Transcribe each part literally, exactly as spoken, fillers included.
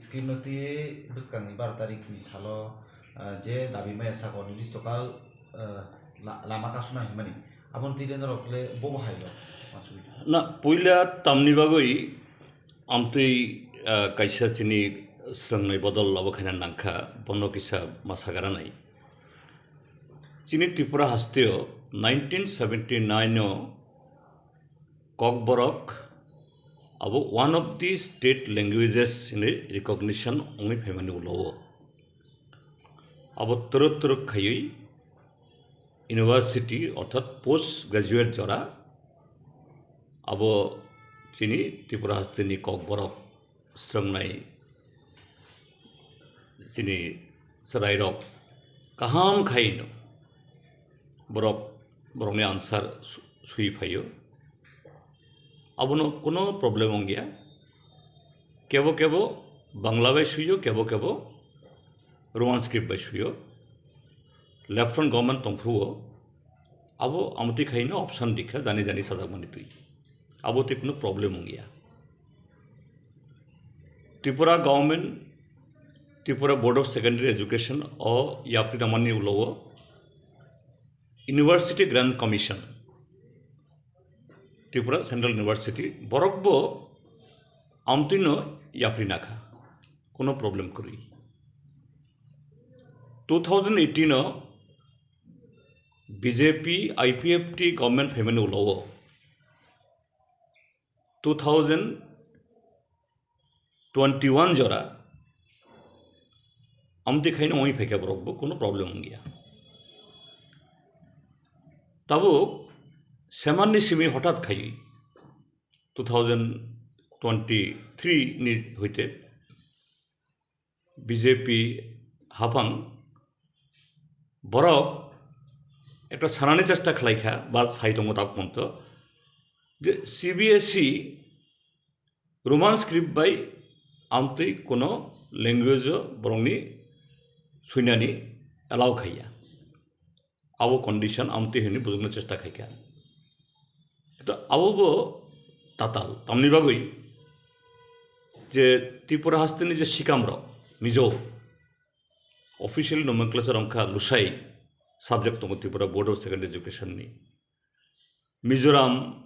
Scheme no twi bwskangni baro tarikni salo, ah, je dabi maya sakao nirdisto kal, ah, la-, lama kasuna hinmani, aboni twi norok le bobo hai rok uansugwi tong? Na, puila tamni bagwi amtwi, ah, kaisa chini swrwngnai bodol abo khaina nangkha, bono kisa ma sagaranai. Chini Tripura hasteo nineteen seventy nine o Kokborok abo one of the state languages hinwi recognition wngwi phaimani ulo o. Abo twrwk twrwk khaiwi university orthat post graduate jora abo chini Tripura hasteni Kokborok swrwngnai chini chwrairok kaham khaino borok, borokni answer su-, sui phaio. Abono kuno problem wngya. Kebo kebo Bangla bai suio, kebo kebo Roman script bai suio. Lieutenant government tongphuru o, abo amtwi khaino option rikha, jani jani sajakmani twi. Abo twi kuno problem wngya. Tripura government, Tripura Board of Secondary Education o yapri namani ulo o University Grant Commission, Tripura Central University, borok bo amtwino yapri nakha, kuno problem kwrwi. Two thousand eighteen o B J P I P F T government phaimani ulo o two thousand twenty one jora amtwi khaino wngwi phaikha borok bo kuno problem wngya. Tabuk semanni simi hothat khaiwi two thousand twenty three ni hoite B J P haphang borok ekta sanani chesta khlaikha ba sai tongo tabuk monto je C B S E Roman script bai amtwi kuno language o borokni suinani allow khaiya. Abo condition amtwi hwnwi bujukna chesta khaikha. To abo bo tatal, tamni bagwi je Tripura hasteni je sikamrok Mizo official nomenclature wngkha Lusai subject tongo Tripura Board of Secondary Education ni. Mizoram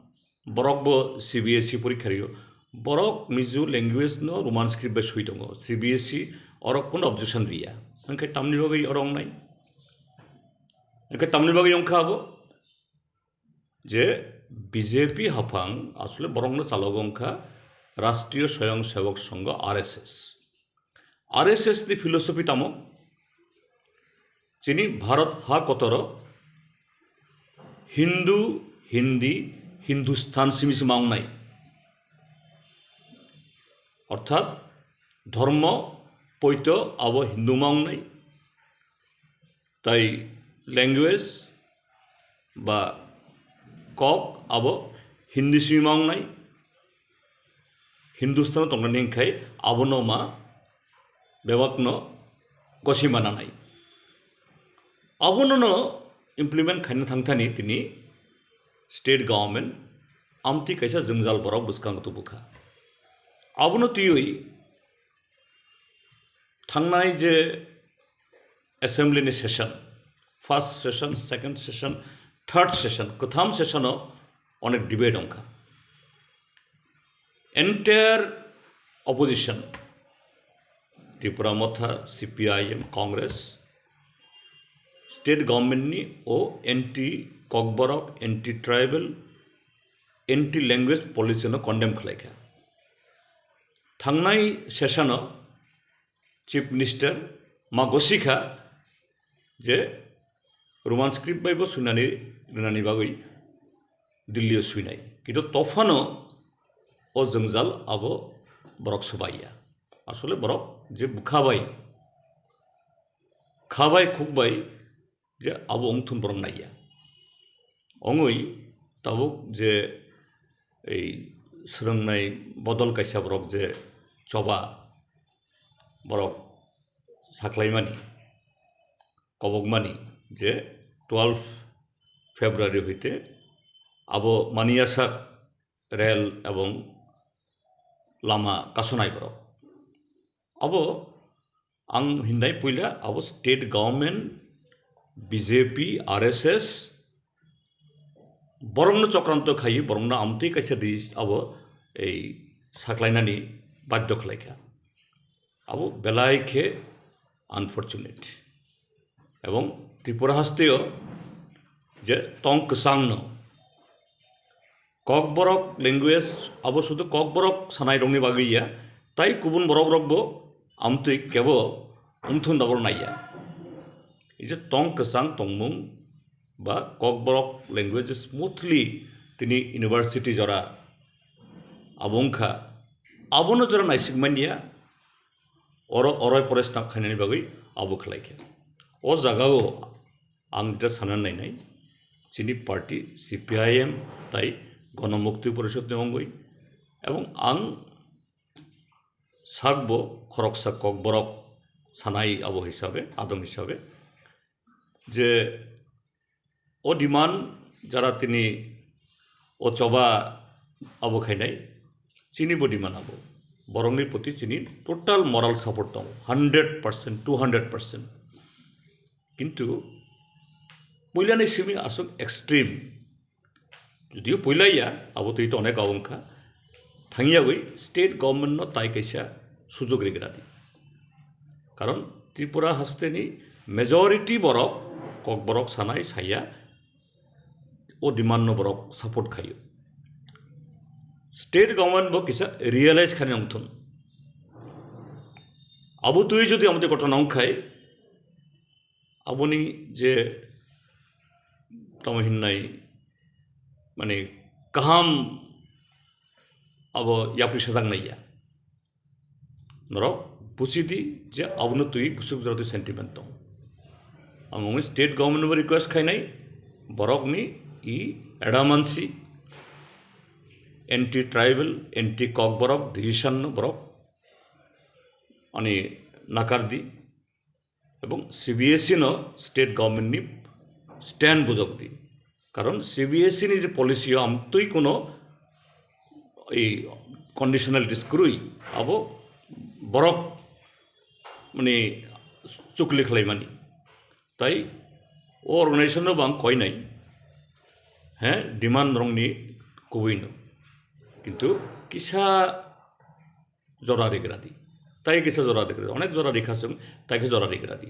borok bo C B S E porikha rio. Borok Mizo language no Roman script bai sui tongo. C B S E oro kuno objection riya. Hwnkhe tamni bagwi oro wngnai? Hwnkhe tamni bagwi wngkha abo? Je B J P haphang asole borokno chalogo wngkha Rashtriya Swayamsevak Sangha, R S S. R S S ni philosophy tamo? Chini Bharat ha kotoro Hindu, Hindi, Hindustan simi se ma wngnai. Orthat dhormo poito abo Hindu ma wngnai. Tai language ba kok abo Hindi simi ma wngnai. Hindustano tongnani hwnkhe abono ma bebakno gosima nanai. Abono no implement khaina thangthani tini state government amtwi kaisa jwngjal borok bwskango tubukha. Abono twiwi thangnai je assembly ni session, first session, second session, third session, kwtham session o onek debate wngkha. Entire opposition, Tipra Motha, C P I M, Congress, state government ni o anti Kokborok, anti tribal, anti language policy no condemn khlaikha. Thangnai session o Chief Minister ma gosikha je Roman script bai bo suinani rinani bagwi Delhi o suinai. Kintu tophano o jwngjal abo borok swbaiya. Asole borok je bwkha bai, kha bai, khuk bai je abo wngthun borok naiya. Ongwi tabuk je ei swrwngnai bodol kaisa borok je choba borok saklaimani, kobokmani je twelve February hoite abo maniyasak rel ebong lama kasonai borok. Abo ang hindai puila abo state government, B J P, R S S, borokno chokranto khai, borokno amtwi kaisa di abo ei saklainani badhyo khlaikha. Abo belai khe unfortunate. Ebong Tripura hasteo je tong kwchangno Kokborok language abo sudu Kokborok sanai rokni bagwi ya, tai kubun borok rokbo amtwi kebo umthun dabor naiya. Ije tong kwchang tongmung ba Kokborok language smoothly tini university jora abo wngkha, abono jora naisik manya, oro oroi pore snap khainani bagwi abo khlai khe. O jagao ang jeta sana nainai, chini party C P I M tai Gono Mukti Porishod ni ongwi, ebong ang sakbo khoroksa Kokborok sanai abo hisabe, adong hisabe, je o demand jara tini o choba abo khainai, chini bo demand abo. Borokni proti chini total moral support tongo, hundred percent, two hundred percent. Kintu puilani simi aswk extreme. Judio puila ya, abo twi to onek abo wngkha. Thangyagwi state government no tai kaisa sujog rigra di. Karon Tripura hasteni majority borok, Kokborok sanai saya, o demand no borok support khaio. State government bo kisa realize khani wngthun. Abo twi jodi amotwi ghotona wngkhai, aboni je tamo hinnai, mane, kaham abo yapri sajak naiya. Norok buchidi je abono twi busuk jora twi sentiment tong. Ang wngwi state government bo request khainai, borokni i adamantsi anti tribal, anti Kokborok decision no borok ani nakardi. Ebong C B S E no state government ni stand bujok di. Karon C B S E ni je policy o amtwi kuno ei conditionalities kwrwi abo borok mani chukli khlaimani. Tai o organization no bang koinai, he, demand rongni kubui no. Kintu kisa jora rigra di. Tai kisa jora rigra di. Onek jora rikha chwng, tai khe jora rigra di.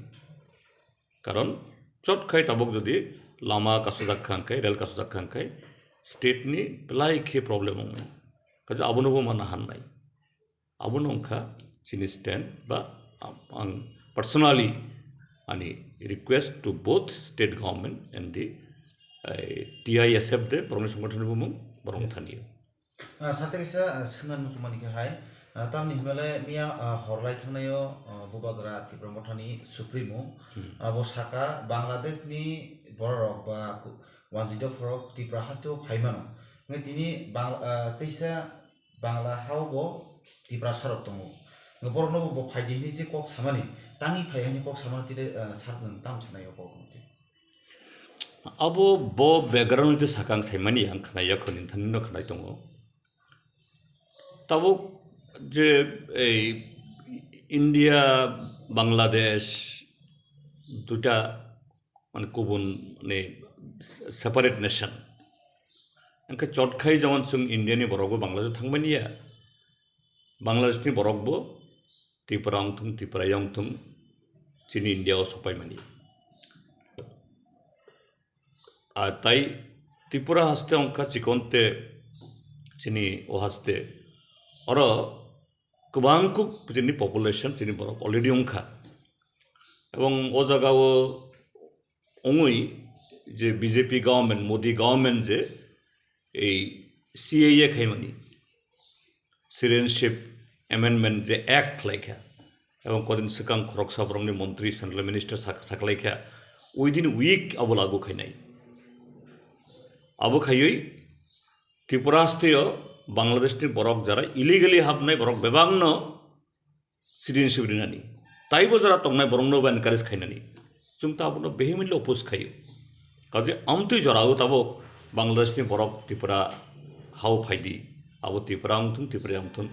Karon chot khai tabuk jodi lama kasujak kha hwnkhai, rel kasujak kha hwnkhai, state ni belai khe problem wngnai. Kaisa abono bo mana hannai. Abono wngkha chini stand ba ang personally ani request to both state government and the, eh, T I S F de borokni songgothon ni bumung borok thani. Ah, sate kaisa, ah, swngan muchungmani khe hai, ah, tamni hwnba le miya, ah, hor lai thangnaio, ah, Bubagra Tipra Mothani Supremo, Hmm. abo saka Bangladesh ni bororok ba ku-, wanjwi dophorok Tipra hasteo phai mano. Hwnkhe tini Bang-, ah, teisa Bangla hao bo Tipra sarok tongo. Hwnkhe borokno bo, bo phai di hwnwi je kok samani, tangwi phai hwnwi kok samani tide, ah, sar nwng tam sanaio kok hwnwi. Abo bo background ni sakang saimani ang khnai ya khoni thani no khnai tongo. Tabuk je ei India, Bangladesh duita mane kubun mane separate nation. Angkhe chot khai jemon chwng India ni borok bo Bangladesh thangmani ya. Bangladesh ni borok bo Tripura wngthung, Tripura yongthung, chini India o sopai mani. A tai Tripura haste wngkha chikon te chini o haste. Oro kwbang kuk chini population chini borok already wngkha. Ebong o jaga o wngwi je B J P government, Modi government je ei C A A khaimani, Citizenship Amendment je Act khlaikha, ebong kodin swkang khoroksa borokni montri, central minister sak-, saklaikha, within week abo lagu khainai. Abo khaiwi Tripura hasteo Bangladeshni borok jara illegally habnai borok bebakno citizenship rinani. Taibo jora tongnai borokno bo encourage khainani. Chwng ta abono vehemently oppose khaio. Kaje amtwi jorao tabuk Bangladeshni borok Tripura hao phaidi. Abo Tripura wngthung, Tripura wngthung.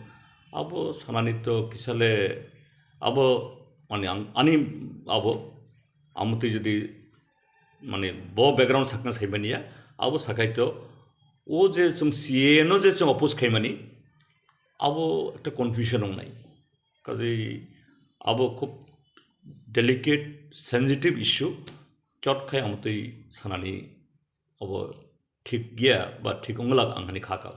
Abo sanani to kisale Abo mane ang ani abo amotwi jodi mane bo background sakna saimaniya, abo sakai to o je chwng C A A no je chwng oppose khaimani, abo ekta confusion wngnai. Kaje abo khub delicate, sensitive issue, chot khai amotwi sanani abo thik ya ba thik wnglak ang hani kha ka.